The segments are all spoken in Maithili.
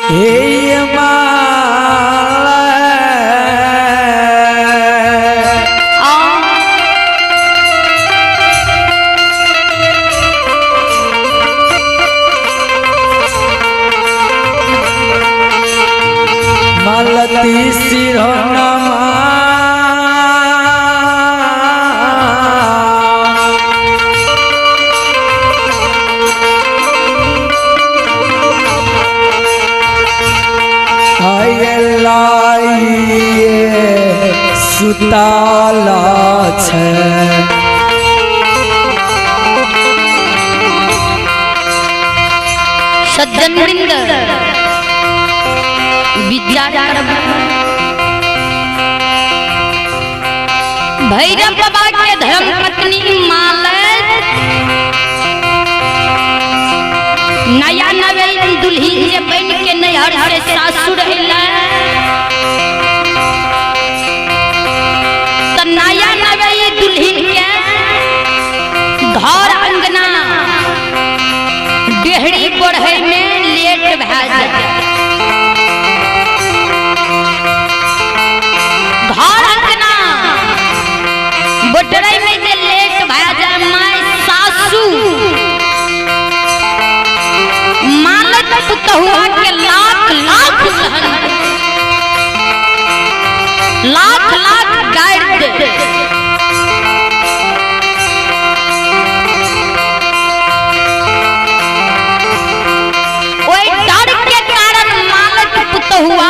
हे माला। आ मालती सिरहनमा सुताला छै। सज्जन वृंद, विचार करब, भैरव बाबा के धर्म पत्नी मालत नया नवेल दुल्ही जे बन के नैहर से सासुर अइला, त नया नवेल दुल्ही के घर अंगना डेहरी बढ़े में लेट भए जाए। घर अंगना बटरै में जे लेट भए जाए, माय सासू मालत पुतहुआ के लाख लाख लहन, लाख लाख गारि दे। ओहि डर के कारण मालत पुतहुआ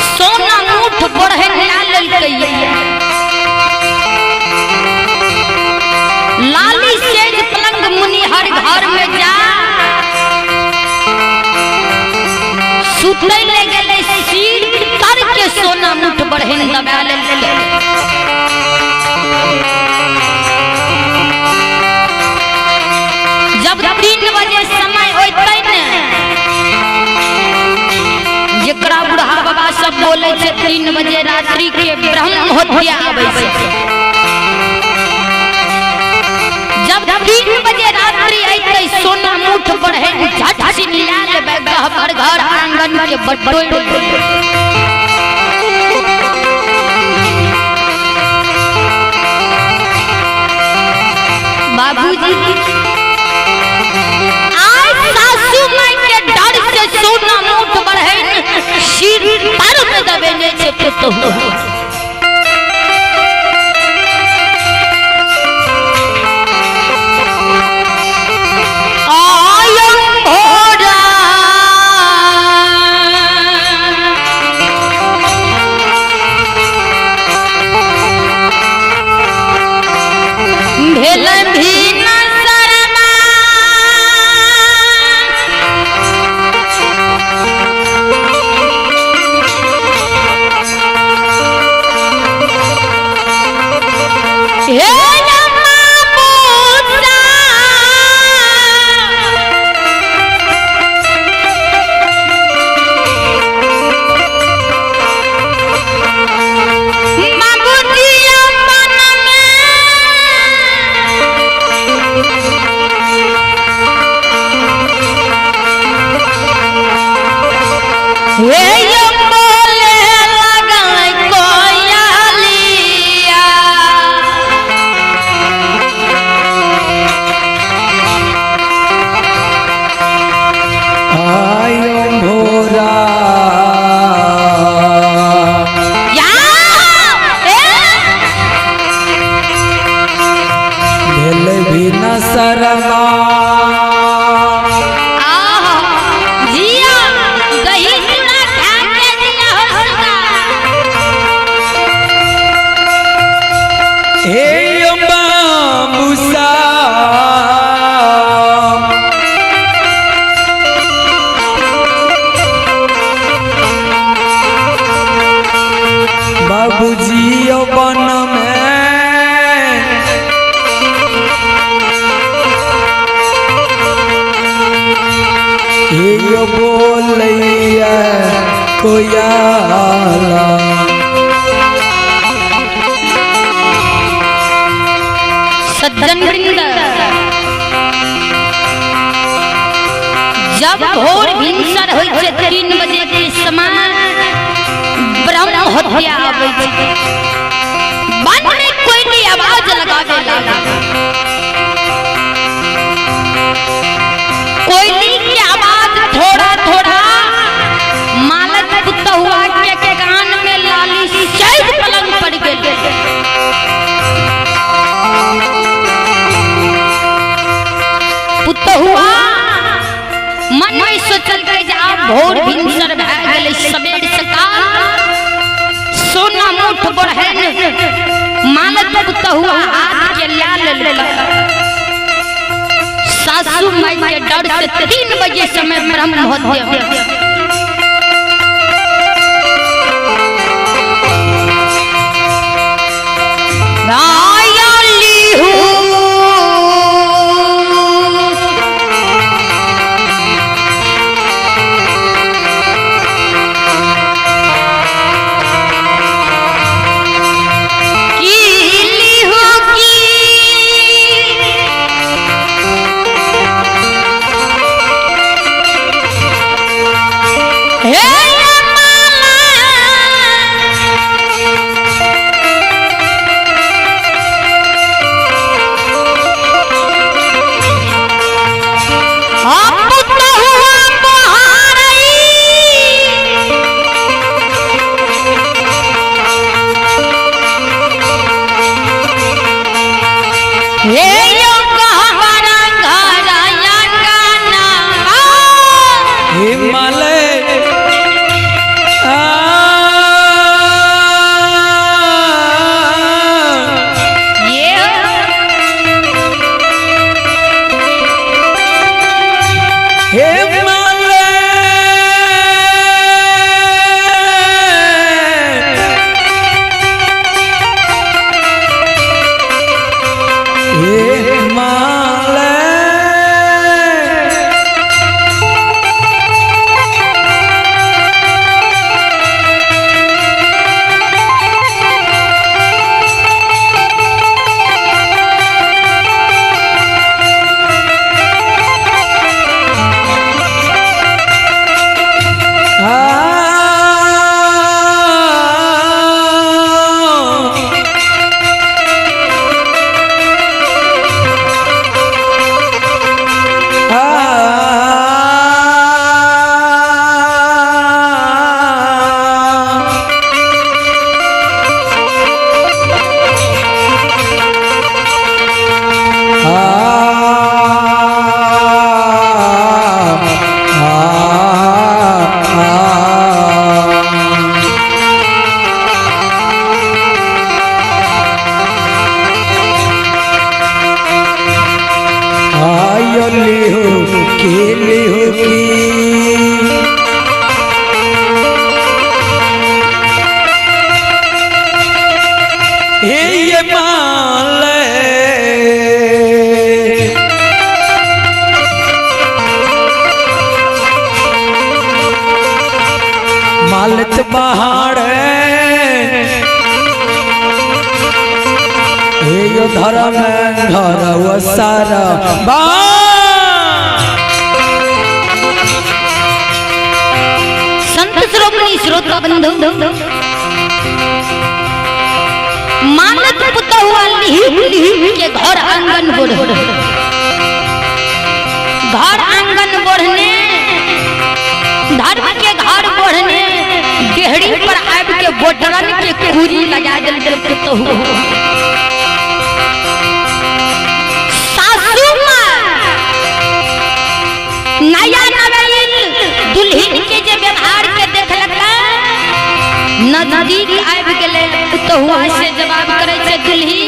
सोना मुठ बढ़े ना लेलकै। लाली सेज पलंग मुनि हर घर में जा सुतै ले गेलै, सिर तर के सोना मुठ बढ़े दबा लेलकै। जब 3 बजे समय होतै ने, जेकरा बूढ़ा बाबा सब बोले छै 3 बजे रात्रि के ब्रह्म हत्या आबै छै। जब 3 बजे रात्रि अयतै, सोना मुठ बढ़े झट से मिला लेबै, गहबर घर आंगन के बटोरि। बाबूजी आय सासू माय के डर से सोना मुठ बढ़े सिर तर में दबेने छै पुतहु। आयम भोरा भेल भी न शर्मा, हे अम्मा पूजा, बाबूजी अपन में हे यो बोले लगल कोयलिया। आयो भोरा या ए भेल भी न शर्मा। आहा जिया दही चूड़ा खा के जिया हो सदा। हे बाबूसा बाबूजी वन में हे बोलैया कोयाला। सज्जन वृंद, जब भोर भिनसर होइ छै 3 बजे के समय ब्रह्म हत्या आबै छै। वन में कोई नहीं आवाज लगावे लागा। कोयली के आवाज थोड़ा थोड़ा मालक पुतहुआ के कान में लाली चैत पलंग पड़ गेल। पुतहुआ मन में सोचलकै जे आब भोर भिनसर भए गेलै, सबेर सकाल सोना मुठ बढ़ैन मालक पुतहुआ हाथ के ला लेलकै। सासू माई के डर से 3 बजे समय ब्रह्म हत्या। मालत पहाड़ हे यो धर्म घर सारा बा। संत श्रोमणी श्रोता बंधु, मानत पुतहुआ लिहिप लिहिप के घर आंगन बढ़, घर आंगन बढ़ने, धर्म के घर बढ़ने, डेहरी पर आब के बोटरन के कुरी लगा दिल पुतहु। सासू माँ नया नवेल दुल्हन के जे व्यवहार के देखलक, नजदीक आबि गेलै पुतहुआ से जवाब करै छै दुल्ही,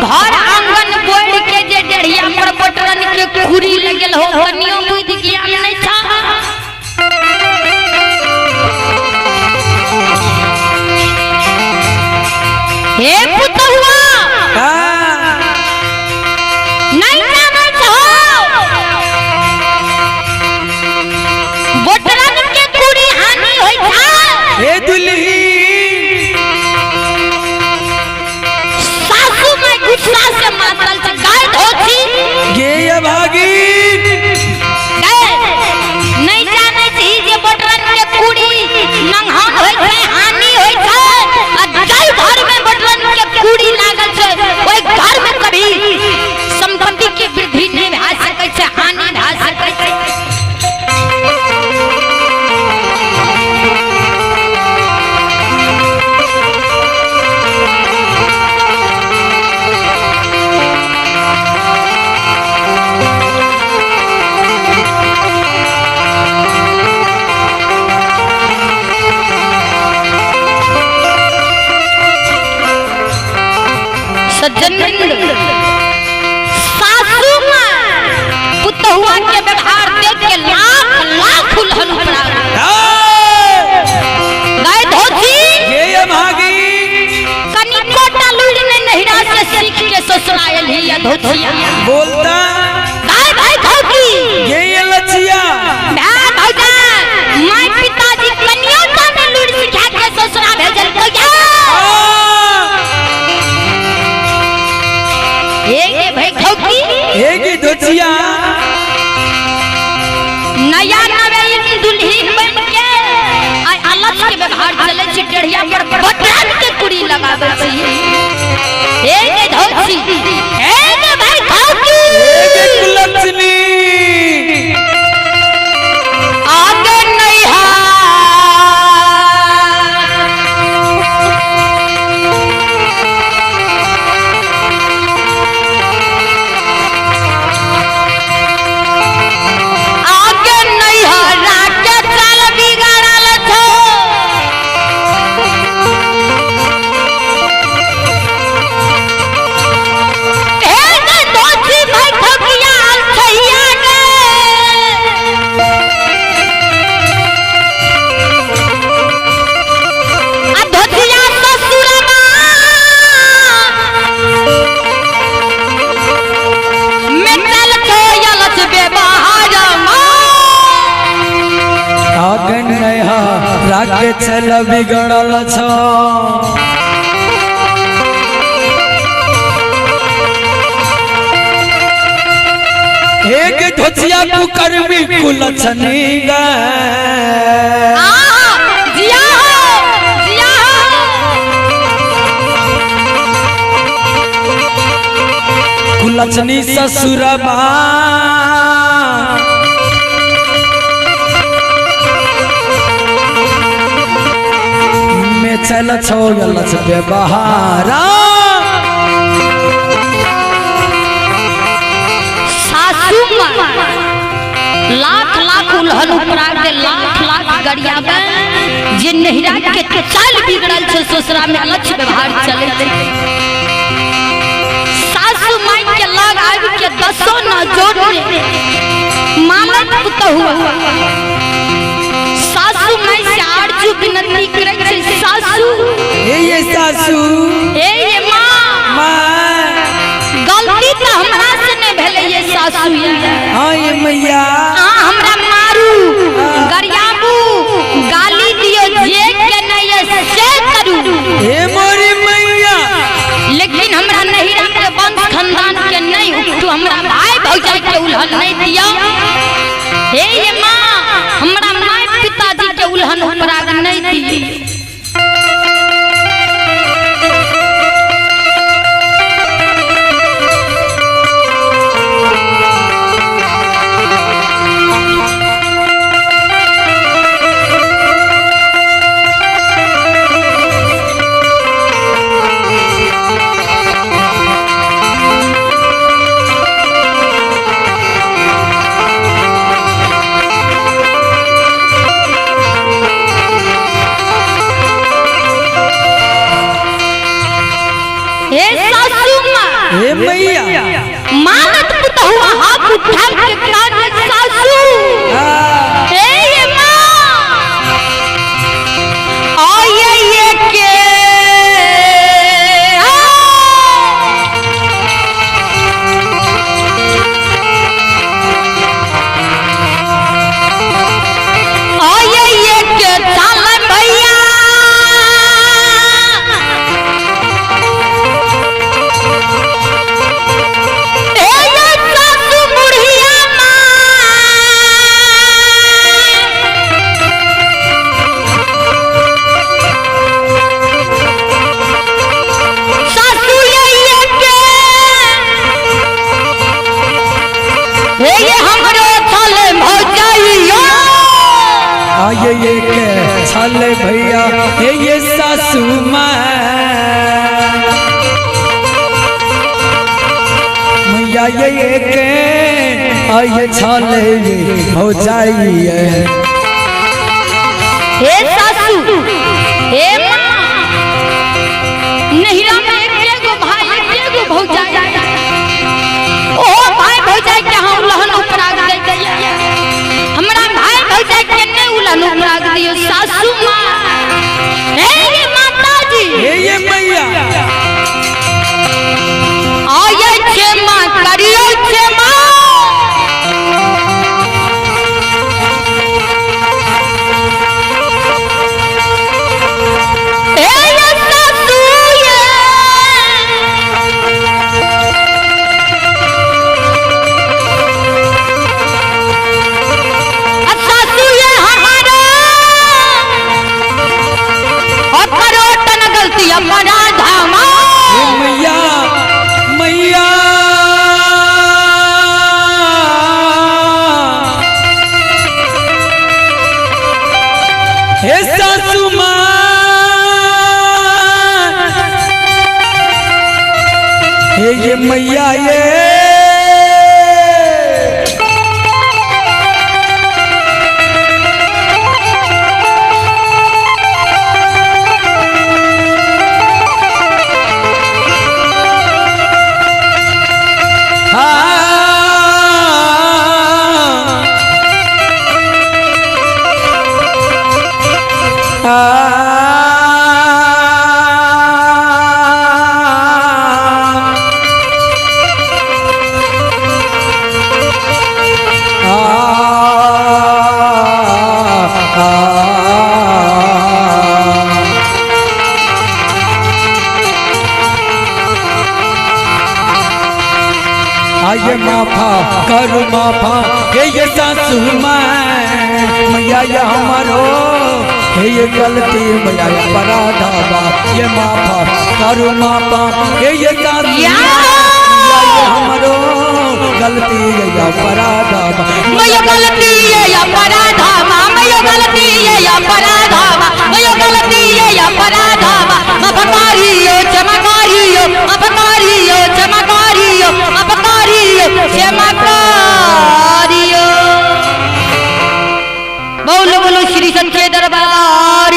घर आंगन बोल के जे डेढ़िया पर बोटरन के कुरी लगल हो, कनियो बुद्धि ज्ञान नहीं था। हे पुतहुआ नहीं जानत हो, बोटरन के कुरी हानि होई था। हे दुल्ही सासू में गुस्सा से मातल छै, गाय धोती गे भागी। धोतिया बोलता भाई भाई धोती ये ये लचिया भाई भौजा my पिताजी कनियो टा ने लूर सिखा के ससुरा भेजल को या एक भाई धोती एक धोतिया नया नवेली दुल्हन बन के आ अलग के व्यवहार चले छी टेढ़िया पर बटन के कुड़ी लगावे छी। एक धोती एक भाई धोती एक लक्ष्मी आगे नहीं है आगे नहीं है राके चाल बिगाड़ल छो एक दोषी भाई ठकिया छैया गे आ धोतिया ससुरमा मेटल छोयल छ बेबहारमा आगन नया राके चल बिगड़ल छो एक धोतिया कुकर्मी कुलछनी गे आ जिया हो जिया हो कुलछनी ससुरबा में चल छोड़ल बेबहारा सासू माँ लाख लाख उलहन उपरा के लाख लाख गरियाबे जे नहिरा के चाल बिगड़ल छै ससुरा में अलग व्यवहार चले छै। सासू माई के लग आबि के दसो न जोड़ने मानत पुतहु सासू माई से आरजू विनती करै छै सासू ए ये सासू ए ये माँ माँ गलती तऽ हमरा से नहि भेलै ये सासू ये हाँ ये मैया आ हमरा मारू गरियाबू गाली दियो जे के नहीं ये से करू हे मोरी मैया लेकिन हमरा नहिरा के वंश खानदान के नहीं उपटू हमरा भाई भौजाई के उलहन नहीं दियो। हे ये माँ हमरा माय पिताजी के उलहन उपराग नहीं दियो। हे सासू माँ हे मैया मानत पुतहु हाथ उठा के कान सासू हाँ। हे ये माँ आये ये के आये ये के चल भैया हे ये सासू बुढ़िया माँ सासू ये के हे ये हमरो छल भौजाइयो आये ये के छल भैया हे ये सासू माँ मैया ये के आये छल ये हो जाइए हे सासू हे माँ नहिरा में एके गो भाई एके गो भौजाई ओ भाई भौजाई के हम लहन उपराग दे दिया हमरा भाई भौजाई के नहीं उलहन उपराग दियो सासू माँ हे ये माता जी हे ये मैया आये छे माँ मैया ये हाँ आये माफा करू माफा हे ये सासू माँ मैया ये हमारो हे ये गलती मैया ये अपराधा बा ये माफा करू माफा हे ये सासू या! माँ, मैया ये हमारो गलती ये अपराधा बा मयो गलती ये अपराधामा मयो गलती ये अपराधामा मयो गलती ये अपराधामा अपकारियो चमकारियो अपकारियो चमकारियो अपकारियो चमकारियो बोलो बोलो श्री सच्चे दरबार